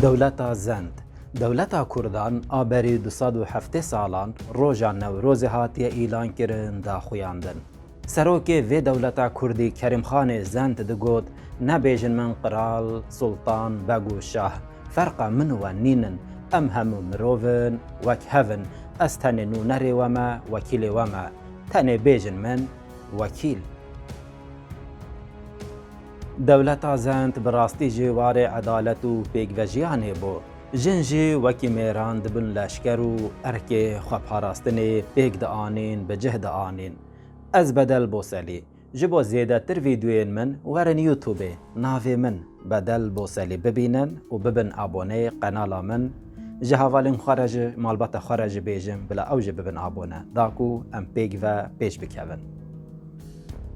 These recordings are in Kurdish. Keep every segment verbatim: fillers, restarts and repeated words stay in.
Dewleta Zend. Dewleta Kurdan a berî du sed û heftê salan roja Newrozê hatiye îlankirin, daxuyandin. Serokê vê dewleta Kurdî Kerîmxanê Zend digot, nebêjin min qral, sultan, beg û şah. Ferqa min û we nînin. Em hemû mirov in, wek hev in. Ez tenê nûnerê we me, wekîlê we me. Tenê bêjin min, wekîl. Dewleta Zend bi rastî jî warê edalet û pêkvejiyanê bû. Jin jî wekî mêran dibin leşker û erkê xweparastinê pêk dianîn, bi cih dianîn. Ez Bedel Boselî. Ji bo zêdetir vîdeoyên min werin YouTubeê. Navê min Bedel Boselî bibînin û bibin aboneyê qenala min. Ji hevalên xwe re jî, malbata xwe re jî bêjin, bila ew jî bibin abone. Da ku em pêk ve pêş bikevin.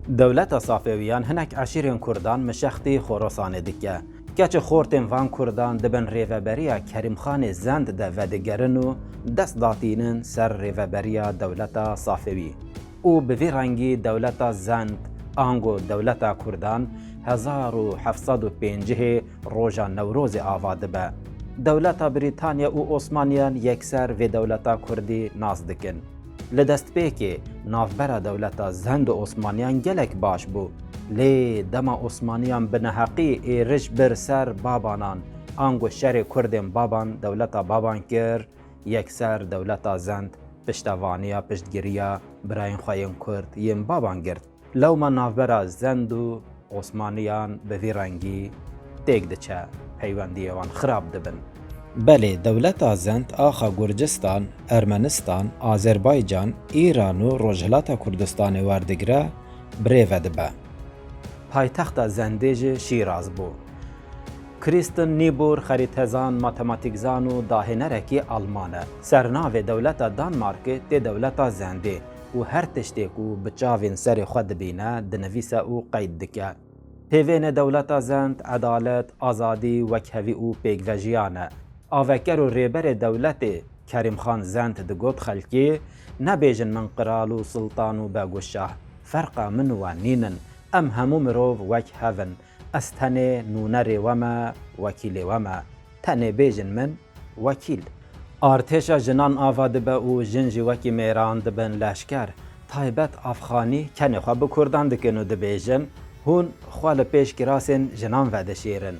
Dewleta Safewiyan hinek eşîrên Kurdan mişextî Xorasanê dike. Keçi xortên van Kurdan dibin rêveberiya Kerîmxanê Zend de vedigerin û dest datînin ser rêveberiya dewleta Safewî. Û bi vî rengî dewleta Zend, ango dewleta Kurdan, hezar û heft sed û pêncî roja Newrozê ava dibe. Dewleta Brîtanya û Osmaniyan yekser vê dewleta Kurdî nas dikin. Li destpêkê navbera dewleta Zend û Osmaniyan gelek baş bû. Lê dema Osmaniyan bi neheqî êriş bir ser Babanan, ango şerê Kurdên Baban dewleta Baban kir, yekser dewleta Zend piştevaniya, piştgiriya birayên xwe yên Kurd yên Baban girt. Lewma navbera Zend û Osmaniyan bi vî rengî têk diçe, peywendiyê wan xirab dibin. Belê, dewleta Zend axa Gurcistan, Ermenistan, Azerbaycan, Îran û Rojhilata Kurdistanê werdigire, bi rê ve dibe. Paytexta Zendê jî Şîraz bû. Kristen Niebuhr xerîtezan, matematîkzan û dahênerekî Alman e. Sernavê dewleta Danmarkê tê dewleta Zendê û her tiştê ku bi çavên serê xwe dibîne, dinivîse û qeyd dike. Hêvênê dewleta Zend, edalet, azadî, wekhevî û pêkvejiyan e. Aveker û rêberê dewletê Kerîmxan Zend digot xelkê, nebêjin min qral û sultan û beg û şah. Ferqa min û we nînin. Em hemû mirov wek hev in. Ez tenê nûnerê we me, wekîlê we me. Tenê bêjin min, wekîl. Artêşa jinan ava dibe û jin jî wekî mêran dibin leşker. Taybet Afxanî kenê xwe bi Kurdan dikin û dibêjin, hûn xwe li pêş kirasên jinan vedişêrin.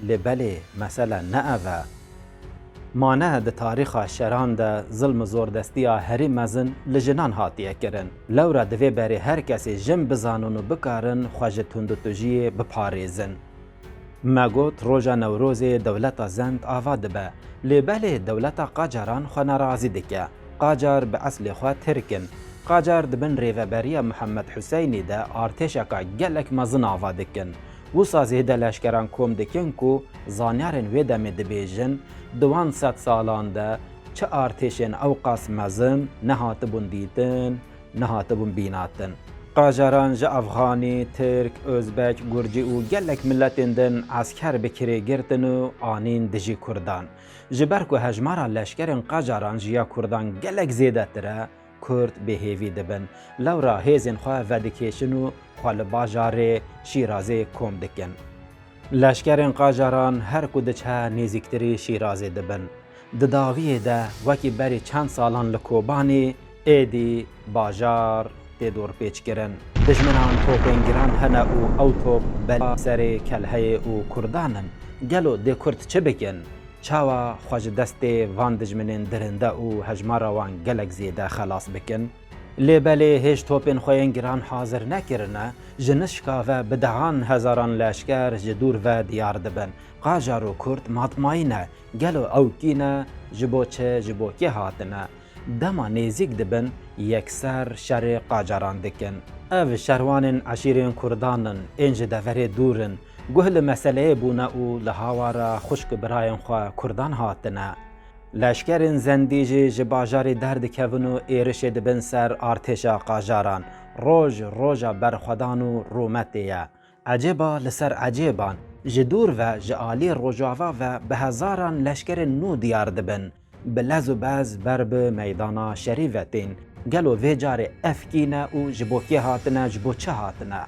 Lê belê, mesele ne ev e. Ma ne di tarîxa şeran de zilm û zordestiya herî mezin li jinan hatiye kirin. Lewra divê berê her kesê jin bizanin û bikarin xwe ji tundutujiyê biparêzin. Me got, roja Newrozê dewleta Zend ava dibe. Lê belê dewleta Qacaran xwe nerazî dike. Qacar bi eslê xwe Tirk in. Qacar di bin rêveberiya Mihemed Huseynî de artêşeka gelek mezin ava dikin. Wisa zêde leşkeran kom dikin ku zanyarên wê demê dibêjin, di wan sed salan de çi artêşên ewqas mezin nehatibûn dîtin, nehatibûn bînatin. Qajaran ji Afxanî, Tirk, Ozbek, Gurcî û gelek miletên din esker bi kirê girtin û anîn dijî Kurdan. Ji ber ku hejmara leşkerên Qajaran ji ya Kurdan gelek zêdetir e, Kurd bêhêvî dibin. Lewra hêzên xwe vedikêşin û xwe li bajarê Şîrazê kom dikin. Leşkerên Qajaran her ku diçe nêzîktirî Şîrazê dibin. Di dawiyê de wekî berî çend salan li Kobanê, êdî bajar tê dorpêçkirin. Dijminan topên giran hene û ew top bela serê kelheyê û Kurdan in. Gelo dê Kurd çi bikin? Çawa xwe ji destê van dijminên dirinde û hejmara wan gelek zêde xelas bikin? Lê belê hêj topên xwe yên giran hazir nekirine, ji nişka ve bi dehan hezaran leşker ji dûr ve diyar dibin. Qajar û Kurd matmayî ne. Gelo ew kî ne, ji bo çi, ji bo kê hatine? Dema nêzîk dibin, yekser şerê Qacaran dikin. Ev şerwanên eşîrên Kurdan in, ên ji deverê dûr in. Guh li meseleyê bûne û li hawara xwişk û birayên xwe Kurdan hatine. Leşkerên Zendî jî ji bajarê derdikevin û êrişê dibin ser artêşa Qajaran. Roj roja berxwedan û rûmetê ye. Ecêba li ser ecêban, ji dûr ve, ji alî rojava ve bi hezaran leşkerên nû diyar dibin. Bi lez û bez ber bi meydana şerî ve tên. Gelo vê carê ev kî ne û ji bo kê hatine, ji bo çi hatine?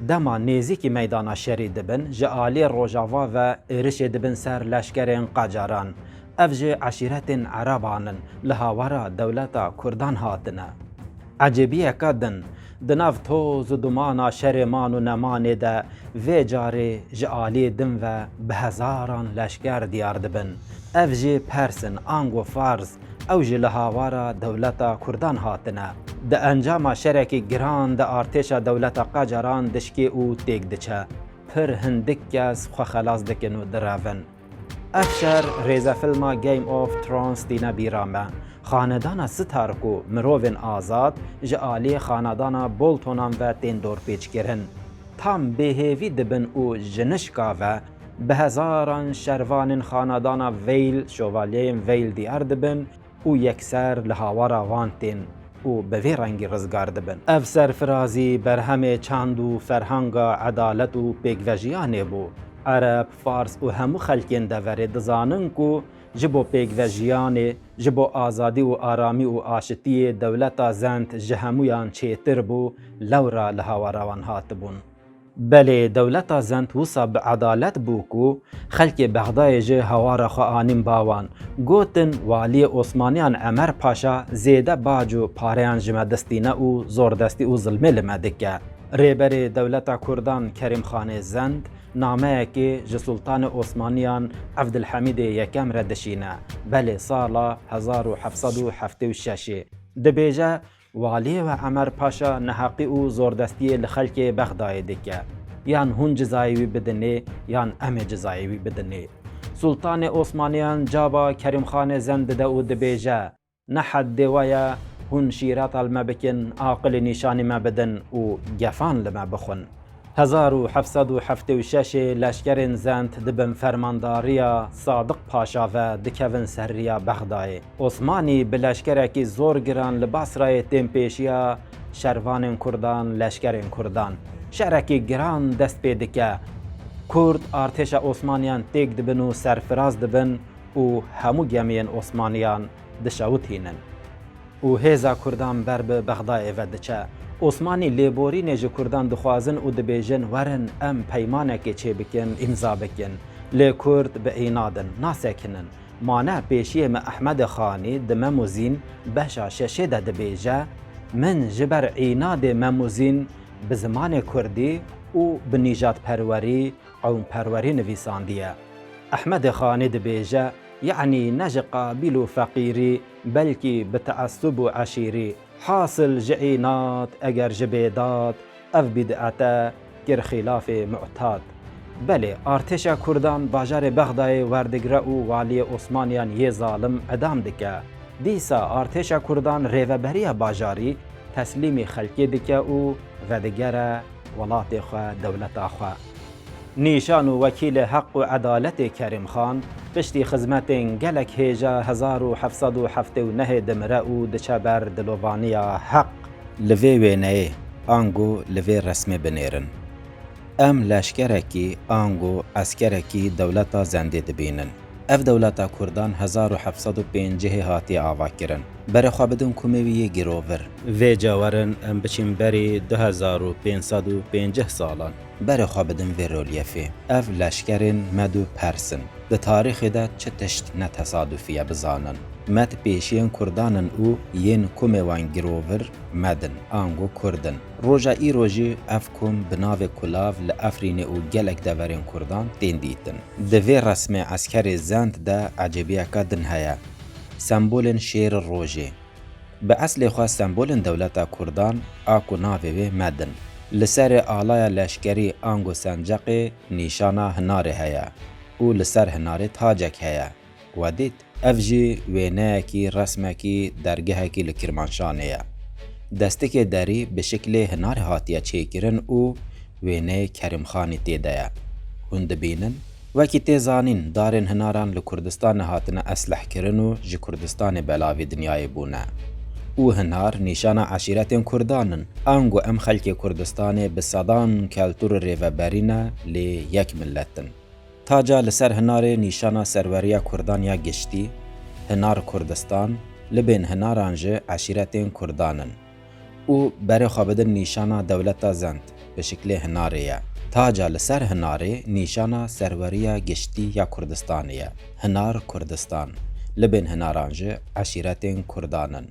Dema nêzîkî meydana şerî dibin, ji aliyê rojava ve êrişê dibin ser leşkerên qacaran. Ev ji eşîretên Ereban in, li hawara dewleta Kurdan hatine. Ecêbiyeke din, di nav toz û dumana şerê man û nemanê de vê carê ji aliyê din ve bi hezaran leşker diyar dibin. Ev jî Pers in, ango Fars, ew jî li hawara dewleta Kurdan hatine. Di encama şerekî giran de artêşa dewleta qacaran dişkê û têk diçe. Pir hindik kes xwe xelas dikin û direvin. Ev şer rêzefilma Game of Thrones tîne bîra me. Xanedana Stark û mirovên azad ji aliyê xanedana Boltonan ve tên dorpêçkirin. Tam bêhêvî dibin û ji nişka ve bi hezaran şervanên xanedana Vale, şovalyeyên Vale diyar dibin û yekser li hawara wan tên û bi vê rengî rizgar dibin. Ev serfirazî berhemê çand û ferhanga edalet û pêkvejiyanê bû. Ereb, Fars û hemû xelkên deverê dizanin ku ji bo pêkvejiyanê, ji bo azadî û aramî û aşitiyê dewleta Zend ji hemûyan çêtir bû, lewra li hawara wan hatibûn. Belê, dewleta Zend wisa bi edalet bû ku xelkê Bexdayê jî hawara xwe anîn ba wan. Gotin, waliyê Osmaniyan Emer Paşa zêde bac û pareyan ji me distîne û zordestî û zilmê li me dike. Rêberê dewleta Kurdan Kerîmxanê Zend nameyekê ji Sultanê Osmaniyan Evdilhemîdê Yekem re dişîne, belê sala hezar û heft sed û heftê û şeşê. Dibêje, Waliyê we Emer Paşa neheqî û zordestiyê li xelkê Bexdayê dike. Yan hûn cizayê wî bidinê, yan em ê cizayê wî bidinê. Sultanê Osmaniyan caba Kerîmxanê Zend dide û dibêje, ne heddê we ye, hûn şîreta li me bikin, aqilê nîşanî me bidin û gefan li me bixwin. Hezar û heft sed û heftê û şeşê leşkerên Zend di bin fermandariya Sadiq Paşa ve dikevin ser riya Bexdayê. Osmanî bi leşkerekî zor giran li Basrayê tên pêşiya şervanên Kurdan, leşkerên Kurdan. Şerekî giran dest pê dike. Kurd artêşa Osmaniyan têk dibin û serfiraz dibin û hemû gemiyên Osmaniyan dişewitînin. Û hêza Kurdan ber bi Bexdayê ve diçe. Osmanî lêborînê ji Kurdan dixwazin û dibêjin, werin em peymanekê çêbikin, îmza bikin. Lê Kurd bi înad in, nasekinin. Mane pêşiyê me Ehmedê Xanî di Memûzîn beşa şeşê de dibêje, min ji ber înadê Memûzîn bi zimanê Kurdî û bi nîjadperwerî, qewmperwerî nivîsandiye. Ehmedê Xanî dibêje, yanî ne ji qabîl û feqîrî, belkî bi teessub û eşîrî. Hasil ji înad, eger ji bêdad, ev bîd'et e, kir xîlafê mu'tad. Belê, artêşa Kurdan bajarê Bexdayê werdigre û waliyê Osmaniyan yê zalim edam dike. Dîsa artêşa Kurdan rêveberiya bajarî teslîmî xelkê dike û vedigere welatê xwe, dewleta xwe. Nîşan û wekîlê heq û edaletê Kerîm Xan, piştî xizmetên gelek hêja hezar û heft sed û heftê û nehê dimire û diçe ber dilovaniya heq. Li vê wêneyê ango li vê resmê binêrin. Em leşkerekî ango eskerekî dewleta Zendê dibînin. Ev dewleta Kurdan hezar û heft sed û pêncihê hatiye avakirin. Berê xwe bidin kumê wî yê girovir. Vêca werin em biçin berî du hezar û pênc sed û pêncî salan. Berê xwe bidin vê rolyefê. Ev leşkerên Med û Pers in. Di tarîxê de çi tişt ne tesadufî ye bizanin. Med pêşiyên Kurdan in û yên kumê wan girovir Med in, ango Kurd in. Roja îro jî ev kum bi navê Kulav li Efrînê û gelek deverên Kurdan tên dîtin. Di vê resmê eskerê Zend de ecêbiyeke din heye. Sembolên şêr rojê. Bi eslê xwe sembolên dewleta Kurdan a ku navê wê Med in. Li serê alaya leşkerî ango senceqê nîşana hinarê heye û li ser hinarê tacek heye. We dît? Ev jî wêneyekî, resmekî, dergehekî li Kirmanşanê ye. Destikê derî bi şiklê hinarê hatiye çêkirin û wêneyê Kerîmxanî tê de ye. Hûn dibînin? Wekî tê zanîn, darên hinaran li Kurdistanê hatine eslehkirin û ji Kurdistanê belavî dinyayê bûne. Û hinar nîşana eşîretên Kurdan in. Ango em xelkê Kurdistanê bi sedan keltûr û rêveberî ne, lê yek milet in. Taca li ser hinarê nîşana serweriya Kurdan ya giştî, hinar Kurdistan, li bên hinaran jî eşîretên Kurdan in. Û berê xwe bidin nîşana dewleta Zend. bi şiklê hinarê ye. Taca li ser hinarê nîşana serweriya giştî ya Kurdistanê ye. Hinar Kurdistan. Libên hinaran jî eşîretên Kurdan in.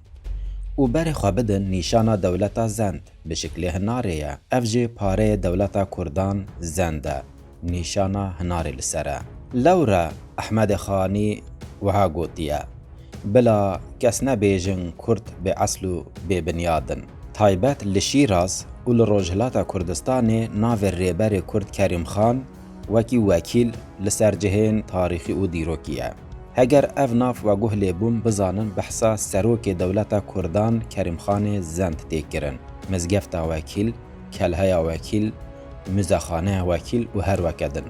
Û berê xwe bidin nîşana dewleta Zend, bi şiklê hinarê ye. Ev jî pareyê dewleta Kurdan Zend e. Nîşana hinarê li ser e. Lewre Ehmedê Xanî wiha gotiye, Bila kes nebêjin Kurd bê esl û bê binyad in. Taybet li Şîraz û li Rojhilata Kurdistanê navê rêberê Kurd Kerîm Xan wekî wekîl li ser cihên tarîxî û dîrokî ye. Heger ev nav we guh lê bûn, bizanin behsa serokê dewleta Kurdan Kerîm Xanê Zend tê kirin. Mizgefta Wekîl, Kelheya Wekîl, Muzexaneya Wekîl û her weke din.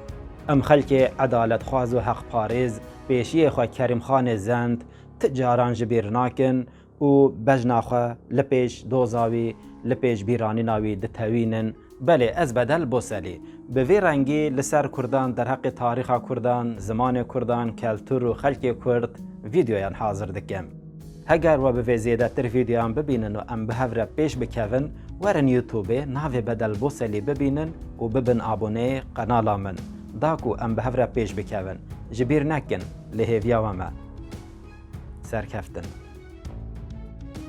Em xelkê edaletxwaz û heqparêz, pêşiyê xwe Kerîm Xanê Zend ti caran ji bîr nakin û bejna xwe li pêş doza wî, li pêş bîranîna wî ditewînin. Belê, ez Bedel Boselî bi vî rengî li ser Kurdan, derheqê tarîxa Kurdan, zimanê Kurdan, keltûr û xelkê Kurd vîdeoyan hazir dikim. Heger we bi vê zêdetir vîdeoyan bibînin û em bi hev re pêş bikevin, werin YouTubeê navê Bedel Boselî bibînin û bibin aboneyê qenala min. Da ku em bi hev re pêş bikevin, ji bîr nekin, li hêviya we me. Serkeftin.